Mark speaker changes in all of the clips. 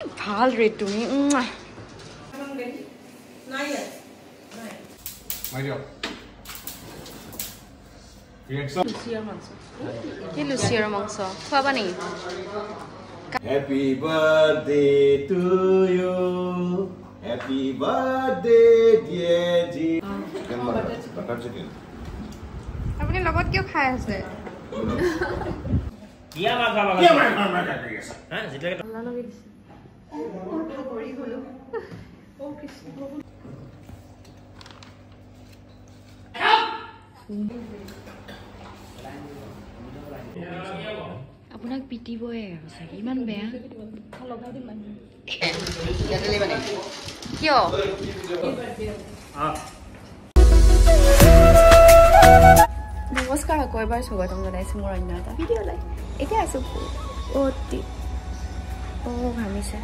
Speaker 1: ভাল ৰে তুমি। কি লুচি আৰু মাংস খুৱাবা নেকি?
Speaker 2: Happy birthday to you. Happy birthday dear G. Butter chicken.
Speaker 1: আপুনি লগত কিয় খাই আছে? আপোনাক পিটিবই সঁচাকে, ইমান বেয়া কিয়? নমস্কাৰ, আকৌ এবাৰ স্বাগতম জনাইছোঁ মোৰ অন্য এটা ভিডিঅ'লৈ। এতিয়া আছোঁ অতি ঘামিছে।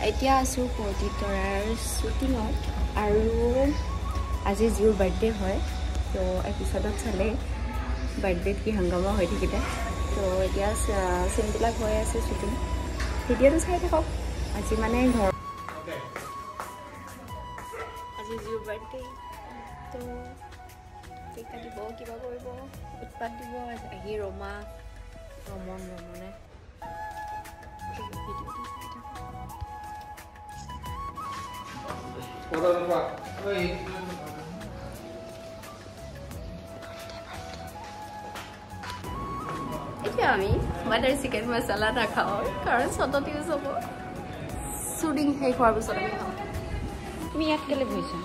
Speaker 1: এতিয়া আছোঁ পবিতৰাৰ শ্বুটিঙত আৰু আজি জিউৰ বাৰ্থডে হয়। তো এপিছ'ডত চালে বাৰ্থডেত কি হাংগামা হৈ থাকিলে। তো এতিয়া চিনবিলাক হৈ আছে শ্বুটিং, ভিডিঅ'টো চাই থাকক। আজি মানে ঘৰ আজি জিউৰ বাৰ্থডে, তো কেক কাটিব, কিবা কৰিব, উৎপাত দিব আহি ৰমা ৰমন ৰমনে। ভিডিঅ'টো চাই থাকক। এতিয়া আমি বাটাৰ চিকেন মছলা নাখাওঁ, কাৰণ চতত ইউজ হ'ব। শ্বুটিং শেষ হোৱাৰ পিছত আমি খাওঁ। তুমি ইয়াত কেলৈ বহিছা?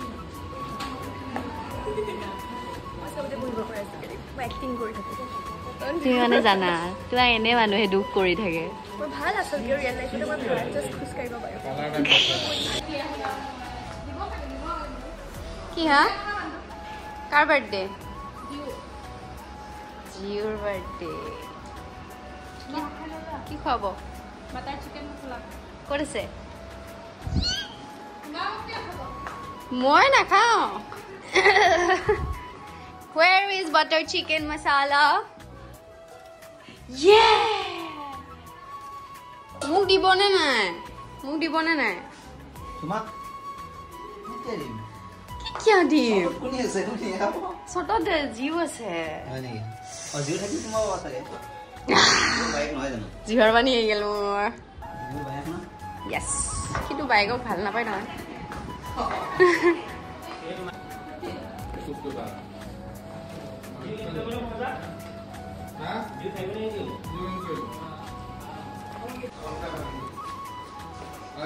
Speaker 1: তুমি মানে জানা, তোমাক এনে মানুহে দুখ কৰি থাকে। কি হা, কাৰ বাৰ্থডে? জিউৰ বাৰ্থডে। কি খুৱাব? ক'ত আছে? মই নাখাওঁ। Where is butter chicken masala? Yeah! মোক দিবনে নাই? মোক দিবনে নাই?
Speaker 3: তোমাক দিম।
Speaker 1: কি কিয় দিম?
Speaker 3: কোনে আছে? কোনে
Speaker 1: চতত জিউ আছে।
Speaker 3: হয় নেকি? অ জিউ থাকি তোমাৰ চাগে।
Speaker 1: জিভাৰ পানী আহি গ'ল মোৰ। য়েছ, কিন্তু বাইকক ভাল নাপায় নহয়।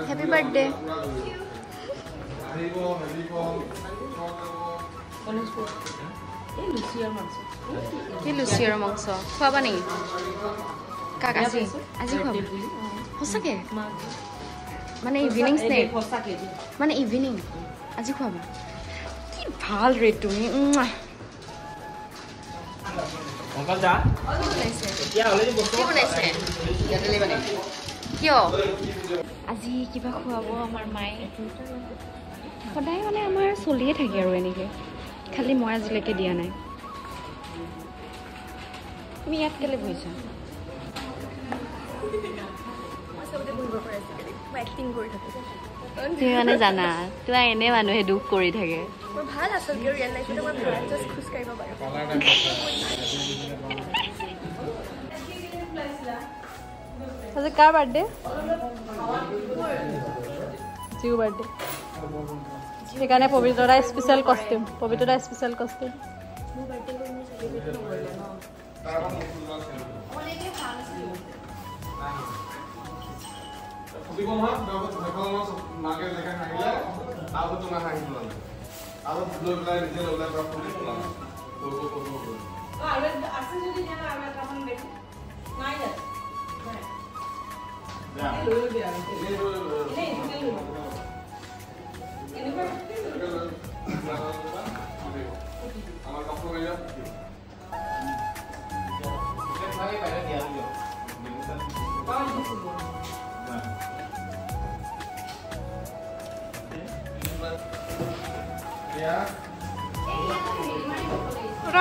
Speaker 1: Happy birthday. কি লুচি আৰু মাংস খুৱাবা নেকি? কাক আজি? আজি খুৱাবা সঁচাকে? মানে ইভিনিং স্নেক, মানে ইভিনিং আজি খুৱাবা? কি ভাল ৰে তুমি। কিয় আজি কিবা খুৱাব আমাৰ মায়ে? সদায় মানে আমাৰ চলিয়ে থাকে আৰু এনেকে, খালি মই আজিলৈকে দিয়া নাই। তুমি ইয়াত কেলৈ বহিছা? তুমি মানে জানা, তোমাক এনে মানুহে দুখ কৰি থাকে।
Speaker 4: কাৰ বাৰ্থডে? জিউ বাৰ্থডে। সেইকাৰণে Pabitra special costume, Pabitra special costume.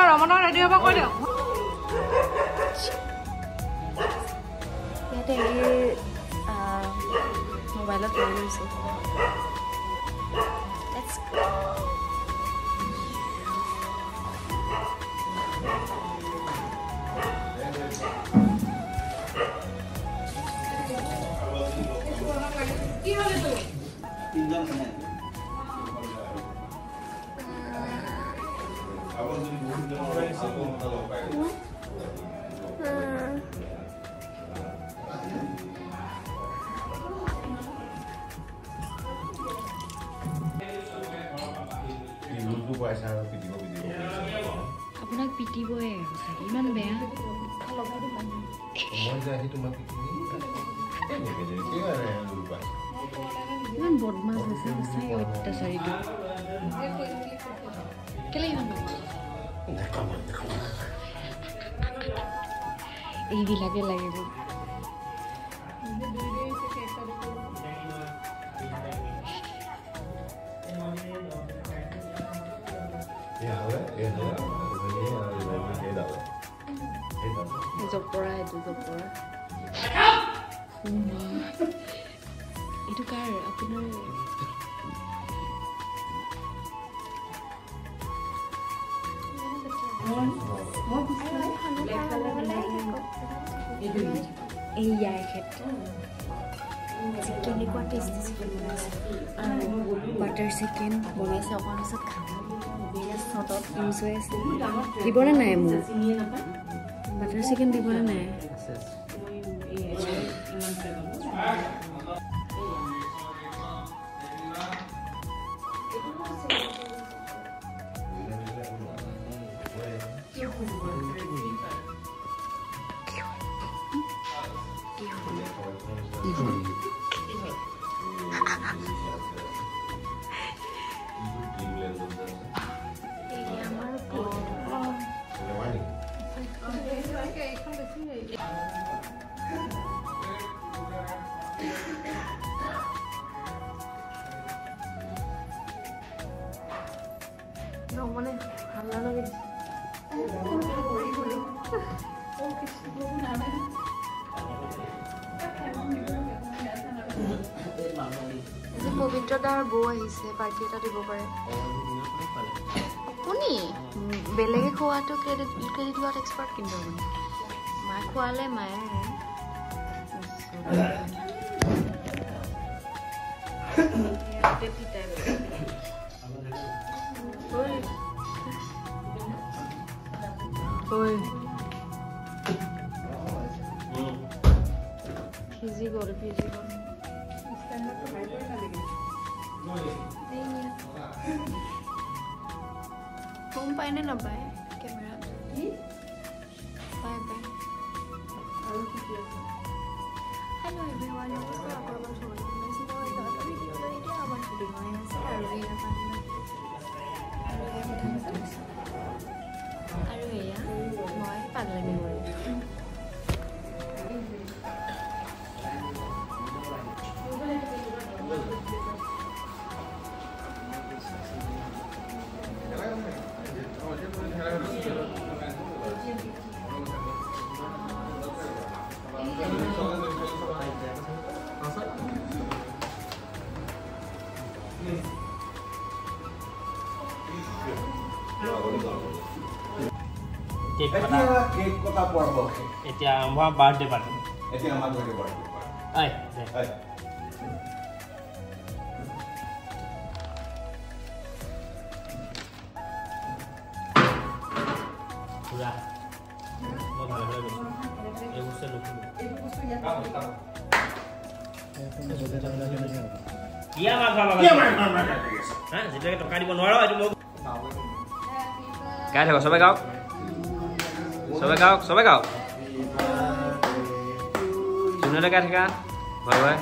Speaker 4: ৰমনক ৰেডি হ'ব কৈ দিয়ক।
Speaker 1: টেৰীৰ মোবাইলত লৈ লৈছোঁ। Let's go. আপোনাক পিটিবই সঁচাকে, ইমান বেয়া। ইমান বদমাছ হৈছে সঁচাকে, অত্যাচাৰীটো। কেলে ইমান এইবিলাকে লাগে মোক। জপৰা, এইটো জপৰা। এইটো কাৰ আপোনাৰ? এইয়াই ক্ষেত্ৰ কেনেকুৱা টেষ্টি চিকেন বনাইছে, আৰু বাটাৰ চিকেন বনাইছে। অকণ পিছত খাম। চটত ইউজ হৈ আছে। দিবনে নাই মোক বাটাৰ চিকেন? দিবনে নাই? মানে ভাল নালাগে। আজি পবিত্ৰদাৰ বৌ আহিছে, পাৰ্টি এটা দিব পাৰে আপুনি। বেলেগে খোৱাটো ক্ৰেডিট লোৱাত এক্সপাৰ্ট, কিন্তু আপুনি মায়ে খোৱালে মায়ে ভিজি গ'ল, ভিজি গ'ল। গম পায় নে নাপায় কেমেৰাত? পায় পায়। হেল্ল' এভৰিৱান, নমস্কাৰ। আকৌ এবাৰ স্বাগতম জনাইছোঁ মই এটা ভিডিঅ'লৈ। এতিয়া আমাৰ শ্বুটিং হৈ আছে আৰু এয়া কথা পাতি আৰু এয়া মই পাগলামি কৰি আছোঁ।
Speaker 2: কেক কটা পৰ্ব
Speaker 5: এতিয়া আৰম্ভ, বাৰ্থডে পাৰ্টি।
Speaker 2: এতিয়া আমাক লাগে বাৰ্থডে পাৰ্টি।
Speaker 5: ঐ খুৰা, মই ভালে ভালে গৈছোঁ। এই বস্তু কি আমাক হা, যেতিয়ালৈকে টকা দিব নোৱাৰ এইটো মোক গাই থাকক। চবে গাওক, চবে গাওক, চবে গাওক। যোনলৈ গাই থাকা ভয় ভয়।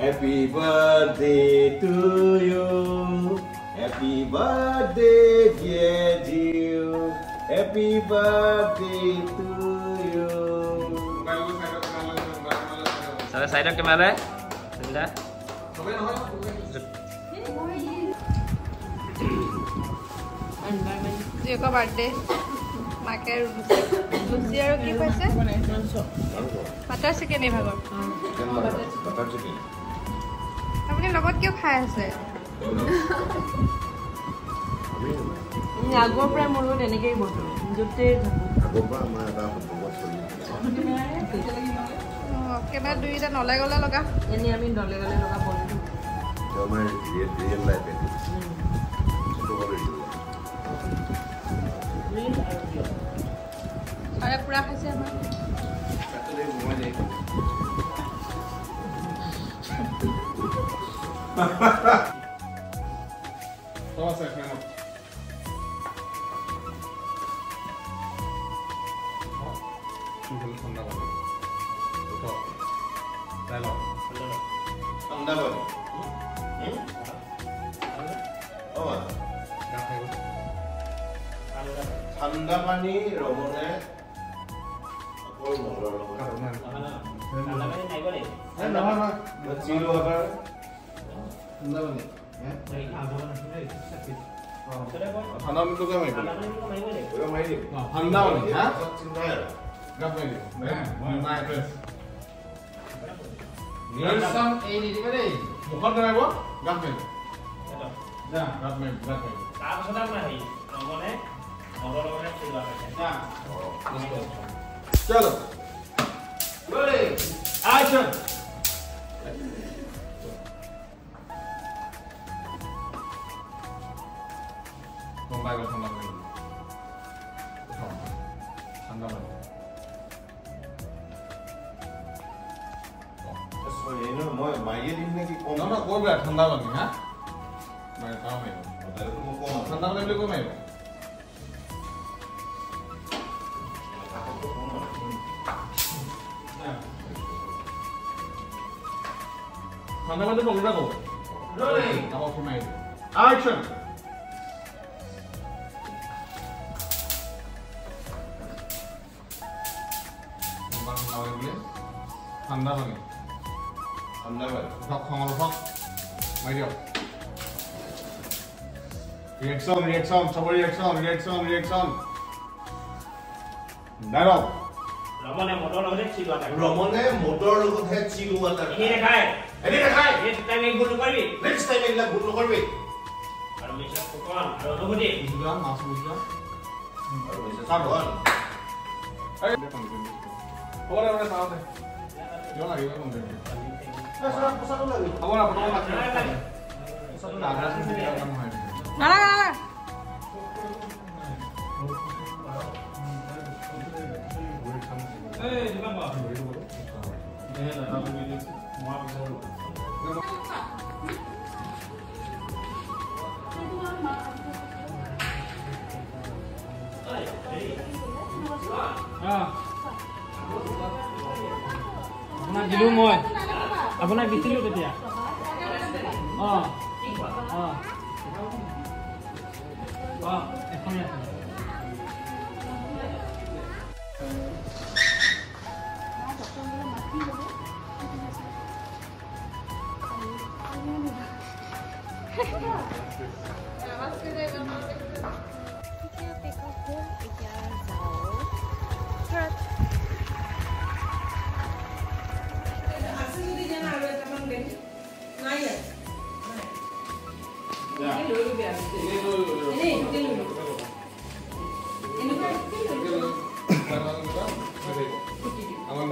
Speaker 2: Happy birthday to you. Happy birthday, dear Jiu. Happy birthday to you.
Speaker 5: চবে চাইডক কেমেৰা তিনিটা।
Speaker 4: জীয়েকৰ বাৰ্থডে মাকে লুচি আৰু কি খুৱাইছে বাটাৰ চিকেন এইভাগৰ আপুনি লগত কিয় খাই আছে
Speaker 1: আগৰ পৰাই মোৰ লগত এনেকেই বন্ধু য'তেই
Speaker 4: একেবাৰে দুইটা নলে গলে লগা
Speaker 1: এনেই আমি নলে গলে লগা বন্ধু
Speaker 4: ছাৰে পুৰা খাইছে আমাৰ
Speaker 2: ঠাণ্ডা পানী ৰমনে অকল মদৰ লগত
Speaker 6: মুখত নামাৰিব গাত মাৰিব গাত মাৰিব
Speaker 5: তাৰপিছত আপোনাৰ হেৰি ৰমনে মদৰ লগতে চিলোৱা খাইছে
Speaker 6: চলো
Speaker 5: Action!
Speaker 6: গম পাই গ'ল ঠাণ্ডা পানী ঠাণ্ডা পানী
Speaker 2: মই মাৰিয়ে দিম নেকি কম
Speaker 6: নহয় কৈ পেলাই ঠাণ্ডা পানী হা মাৰিব ঠাণ্ডা পানী বুলি কৈ মাৰিব ঠাণ্ডা পানী পকৰা ক'ব তাৰপৰা মাৰি দিব Action! ঠাণ্ডা পানী
Speaker 2: ঠাণ্ডা পানী
Speaker 6: উঠক খঙত উঠক মাৰি দিয়ক ৰিয়েকশ্যন ৰিয়েকশ্যন চবৰে ৰিয়েকশ্যন ৰিয়েকশ্যন ৰিয়েকশ্যন ডাইলগ
Speaker 5: ৰমনে মদৰ লগতে চিলোৱা থাকে
Speaker 2: ৰমনে মদৰ লগতহে চিলোৱা থাকে
Speaker 5: এনেই নাখায়
Speaker 2: এনেই নাখায়
Speaker 5: নেক্সট টাইম এই ভুল নকৰিবি
Speaker 2: নেক্সট টাইম এইবিলাক ভুল নকৰিবি
Speaker 5: আৰু মিছেছ ফুকন আৰু অনুভূতি
Speaker 6: বুজিলা মাছ বুজিলা
Speaker 2: আৰু মিছেছ ফুকন
Speaker 6: হ'ব দে হ'ব দে চাওঁ দে কিয় লাগিব কম দে হ'ব না প্ৰথমত
Speaker 4: নালাগে নালাগে
Speaker 7: আপোনাক দিলোঁ মই আপোনাক দিছিলোঁ তেতিয়া অঁ অঁ অঁ এখনেই আছে
Speaker 1: এতিয়া পেকআপ হ'ল এতিয়া যাওঁ ঘৰত
Speaker 6: আমাৰ